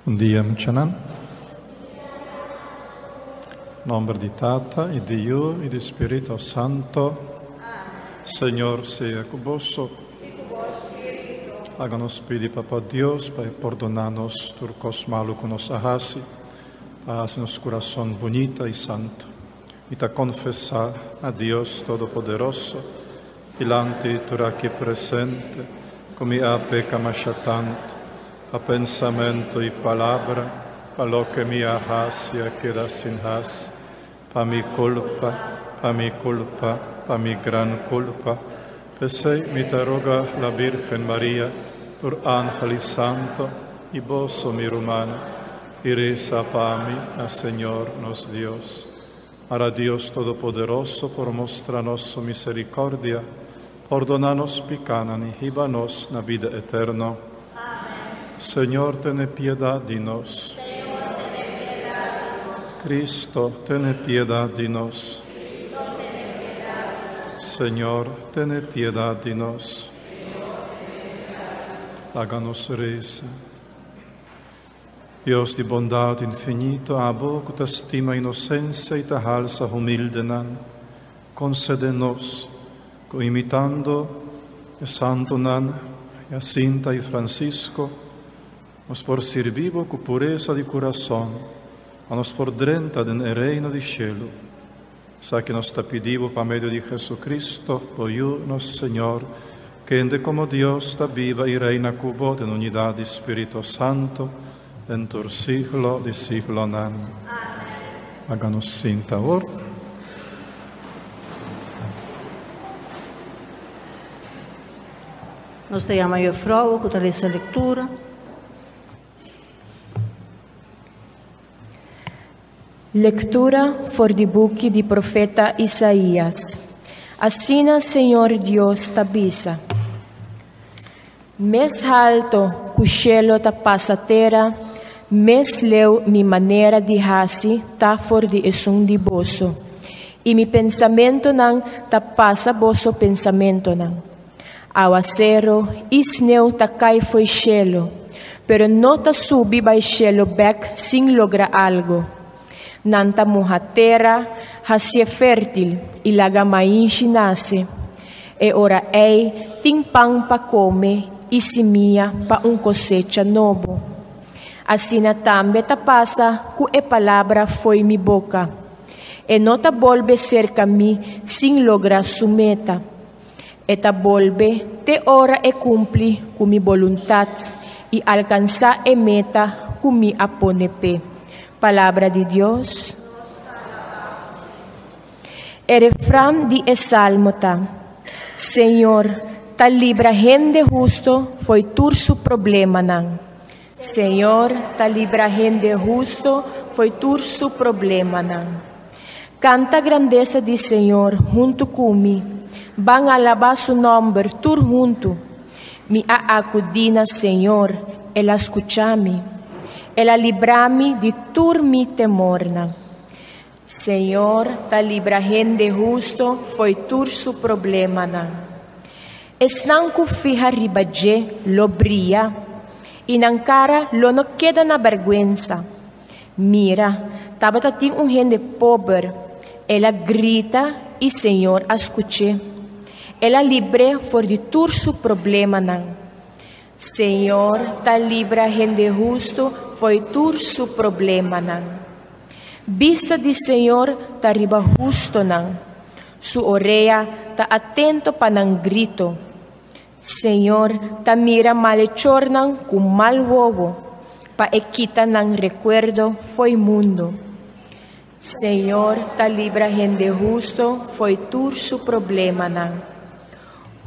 Bon dia, muchanan. Nomber di Tata y di Yu y di Spirito Santo. Señor sea cu boso. Laga nos pidi Papa Dios pa e pordona nos tur cos malo cu nos a haci, pa haci nos curason bunita y santo. Mi ta confesa na Dios Todopoderoso, dilanti tur aki presente, cu mi a peca masha tanto, pa pensamento y palabra, pa loke mi a haci a keda sin haci, pa mi culpa, pa mi culpa, pa mi gran culpa. P'esey mi ta roga la Virgen Maria, tur angel y santo, y boso, mi rumannan, y reza pa mi na Señor nos Dios. Mara Dios Todopoderoso por mustra nos su misericordia, pordona nos picanan y hiba nos na bida eterno. Señor, tene piedad di nos. Cristo, tene piedad di nos. Señor, tene piedad di nos. Laga nos resa. Dios di bondad infinito, abo cu ta stima inocencia y ta halsa humildenan, concede nos cu imitando e santonan Jacinta y Francisco, nos por sirbi bo cu puresa di curason, pa nos por drenta den e reino di cielo. Esaki nos ta pidi bo pa medio di Jesucristo, bo Yu, nos Señor, kende como Dios ta biba y reina cu bo den unidad di Spirito Santo, den tur siglo di siglonan. Laga nos sinta awor. Nos ta yama juffrouw cu ta lesa lectura. Lektura for di buki di profeta Isaías. Asina Señor Dios ta bisa, Mes halto ku shelo ta pasa tera, mes leu mi manera di hasi ta for di esun di boso, i mi pensamentunan ta pasa boso pensamentunan. Awasero i sneu ta kai fo'i shelu, pero no ta subi bai shelu bèk sin logra algu. Nan ta muha tera, hasié fértil i laga mainshi nase. E ora ei tin pan pa kome i simia pa un kosecha nobo. Asina tambe ta pasa ku e palabra fo'i mi boka. E no ta bolbe serka mi sin logra su meta. E ta bolbe te ora e kumpli ku mi boluntat i alkansá e meta ku mi a pone p'e. Palabra di Dios. E refran di e salmo ta, Señor ta libra hende husto fo'i tur su problemanan. Señor ta libra hende husto fo'i tur su problemanan. Kanta grandesa di Señor huntu ku mi, ban alabá su nòmber tur huntu. Mi a akudí na Señor, el a skucha mi. El a libra mi di tur mi temornan. Señor ta libra hende husto fo'i tur su problemanan. Esnan ku fiha riba dje lo bria, i nan kara lo no keda na bèrgwensa. Mira, tabata tin un hende pober, el a grita i Señor a skuch'é. El a libr'é for di tur su problemanan. Señor ta libra hende hustu fo'i tur su problemanan. Bista di Señor ta riba hustonan, su orea ta atento pa nan grito. Señor ta mira malechornan ku mal wowo, pa e kita nan rekuerdo fo'i mundu. Señor ta libra hende husto fo'i tur su problemanan.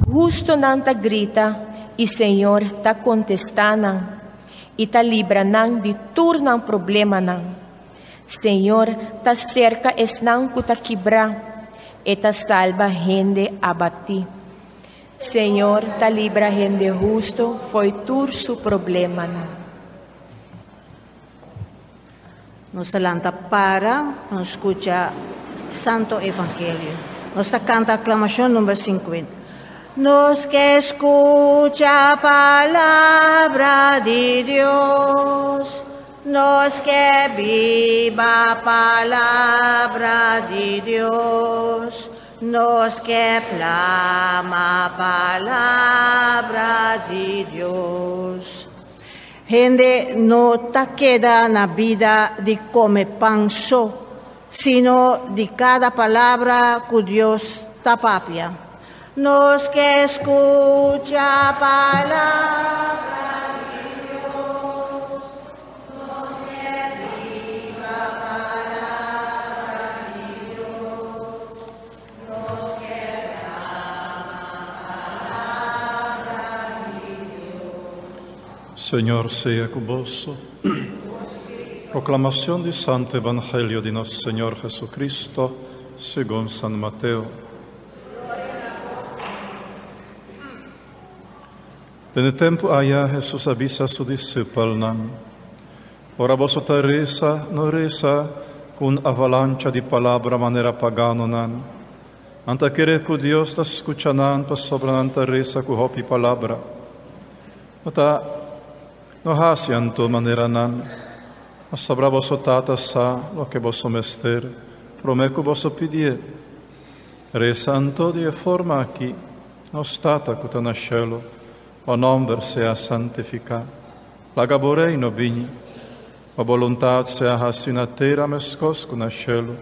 Hustonan ta grita i Señor ta kontestá nan i ta libra nan di tur nan problemanan. Señor ta serka esnan ku ta kibrá, e ta salba hende abatí. Señor ta libra hende husto fo'i tur su problemanan. Nos ta lanta para pa nos skucha Santo Evangelio. Nos ta kanta aklamashon number 50. Nos ke skucha palabra di Dios. Nos ke biba palabra di Dios. Nos ke plama palabra di Dios. Hende no ta keda na bida di kome pan so, sino di kada palabra ku Dios ta papia. Nos ke skucha palabra di Dios. Nos ke biba palabra di Dios. Nos ke plama palabra di Dios. Señor sea ku boso. Proclamación di Santo Evangelio di nos Señor Jesucristo, segun San Mateo. Den e tempu aya Jesus a bisa su disipelnan, Ora boso ta resa, no resa ku un avalancha di palabra manera paganonan. Nan ta kere ku Dios ta skucha nan pasobra nan ta resa ku hopi palabra. No ta no hasi anto manera nan, pasobra boso Tata sa loke boso mester promé ku boso pidié. Resa anto di e forma aki, Nos Tata ku ta na shelu, bo nòmber sea santifiká. Laga bo Reino bini. Bo boluntat sea hasi na tera meskos ku na shelu.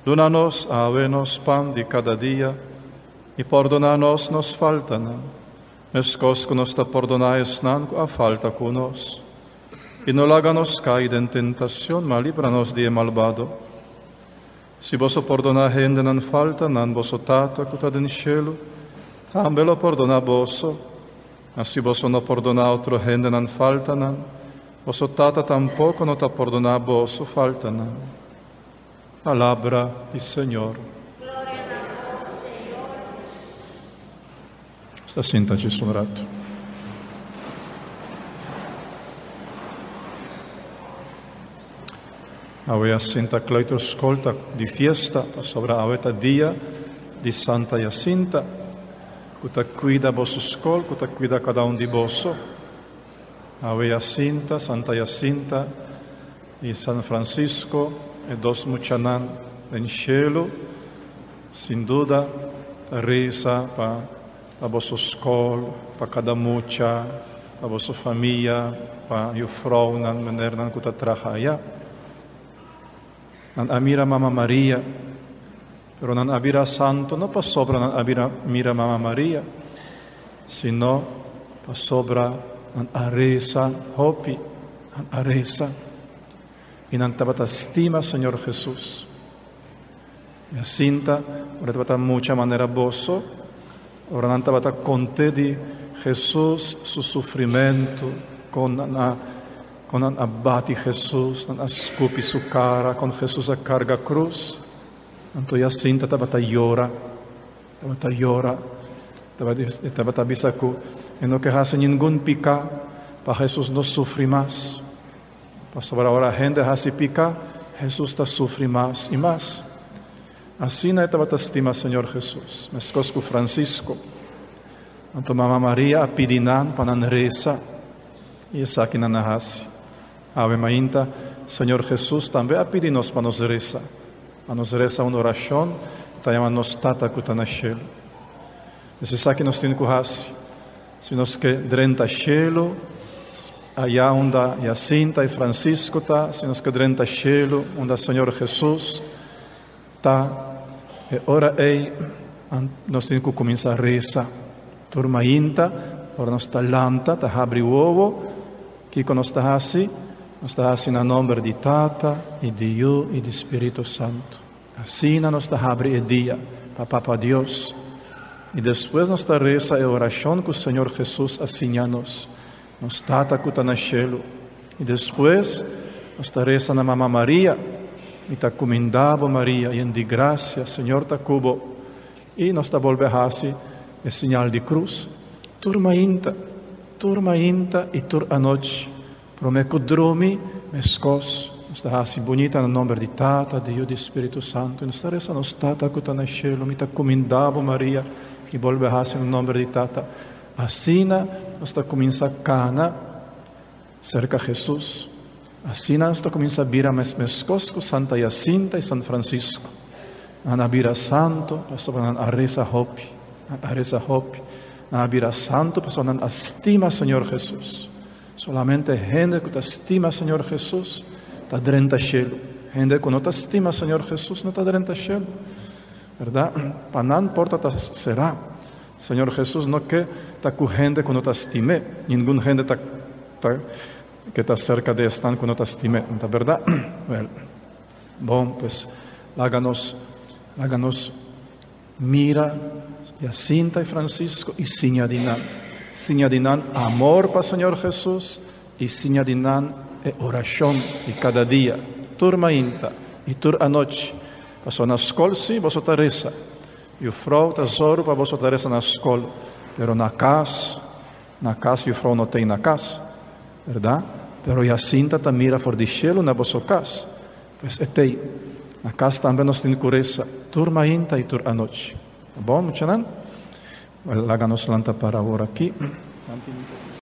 Duna nos awe nos pan di kada dia, i pordoná nos nos faltanan, meskos ku nos ta pordoná esnan ku a falta ku nos. I no laga nos kai den tentashon, ma libra nos di e malbado. Si boso pordoná hende nan faltanan, boso Tata ku ta den shelu tambe lo pordoná boso. Ma si boso no pordoná otro hende nan faltanan, boso Tata tampoko no ta pordoná boso faltanan. Palabra di Señor. Gloria na bo, Señor Hesus. Sta sinta djis un ratu. Awe a sinta kleuterschool ta di fiesta pasobra awe ta dia di Santa Jacinta ku ta kuida boso skol, ku ta kuida kada un di boso. Awe Jacinta, Santa Jacinta i San Francisco, e dos muchanan den shelu, sin duda ta resa pa pa boso skol, pa kada mucha, pa boso famia, pa yufrounan, menernan ku ta traha aya. Nan a mira Mama Maria, pero nan a bira santo no pasobra nan a bira mira Mama Maria, sino pasobra nan a resa hopi, nan a resa i nan tabata stima Señor Jesus. I a sinta, ora tabata mucha manera boso, ora nan tabata konte di Jesus su sufrimentu, kon nan a kon nan a bati Jesus, nan a skupi su kara, kon Jesus a karga krus. Anto Jacinta tabata yora, tabata yora, tabata e tabata bisa ku e no ke hasi ningun piká pa Jesus no sufri mas. Pasobra ora hende hasi piká, Hesus ta sufri mas i mas. Asina e tabata stima Señor Hesus, meskos ku Francisco. Anto Mama Maria a pidi nan pa nan resa, i esaki nan a hasi. Awe mainta, Señor Hesus tambe a pidi nos pa nos resa, pa nos resa un orashon ku ta yama Nos Tata ku ta na shelu. Es esaki nos tin ku hasi. Si nos ke drenta shelu, aya unda Jacinta i Francisco ta, si nos ke drenta shelu unda Señor Jesus ta, e ora ei nos tin ku kuminsá resa. Tur mainta, ora nos ta lanta, ta habri wowo, kiko nos ta hasi? Nos ta hasi na nomber di Tata i di Yu i di Spiritu Santu. Asina nos ta habri e dia pa Papa Dios i despues nos ta resa e orashon ku Señor Jesus a siña nos, Nos Tata ku ta na shelu. I despues nos ta resa na Mama Maria, Mi ta kuminda bo Maria, yen di grasia, Señor ta ku bo. I nos ta bolbe hasi e siñal di krus tur mainta, tur mainta i tur anochi. Promé ku drumi, meskos, nos ta hasi bunita na nomber di Tata, di Yu, di Spiritu Santu, i nos ta resa nos Tata ku ta na shelu, mi ta kuminda bo, Maria, i bolbe hasi na nomber di Tata. Asina nos ta kuminsá kana serka Hesus. Asina nos ta kuminsá bira mes meskos ku Santa Jacinta i San Francisco. Nan a bira santu pasobra nan a resa hopi. Nan a resa hopi. Nan a bira santu pasobra nan a stima Señor Jesus. Solamente hende ku ta stima Señor Jesus ta drenta shelu. Hende ku no ta stima Señor Jesus no ta drenta shelu. Bèrdat? Pa nan porta ta será. Señor Jesus no ke ta ku hende ku no ta stim'é. Ningun hende ta ta ke ta serka di esnan ku no ta stim'é. No ta bèrdat? Wèl, bon, pues laga nos laga nos mira Jacinta i Francisco i siña di nan. Siña di nan amor pa Señor Jesus i siña di nan e orashon di kada dia, tur mainta i tur anochi. Pasobra na skol sí boso ta resa. Jufrou ta zoru pa boso ta resa na skol, pero na kas, na kas jufrou no tei na kas, bèrdat? Pero Jacinta ta mira for di shelu na boso kas, pues e tei. Na kas tambe nos tin ku resa tur mainta i tur anochi. Ta bon, muchanan? Laga nos lanta para awor aki.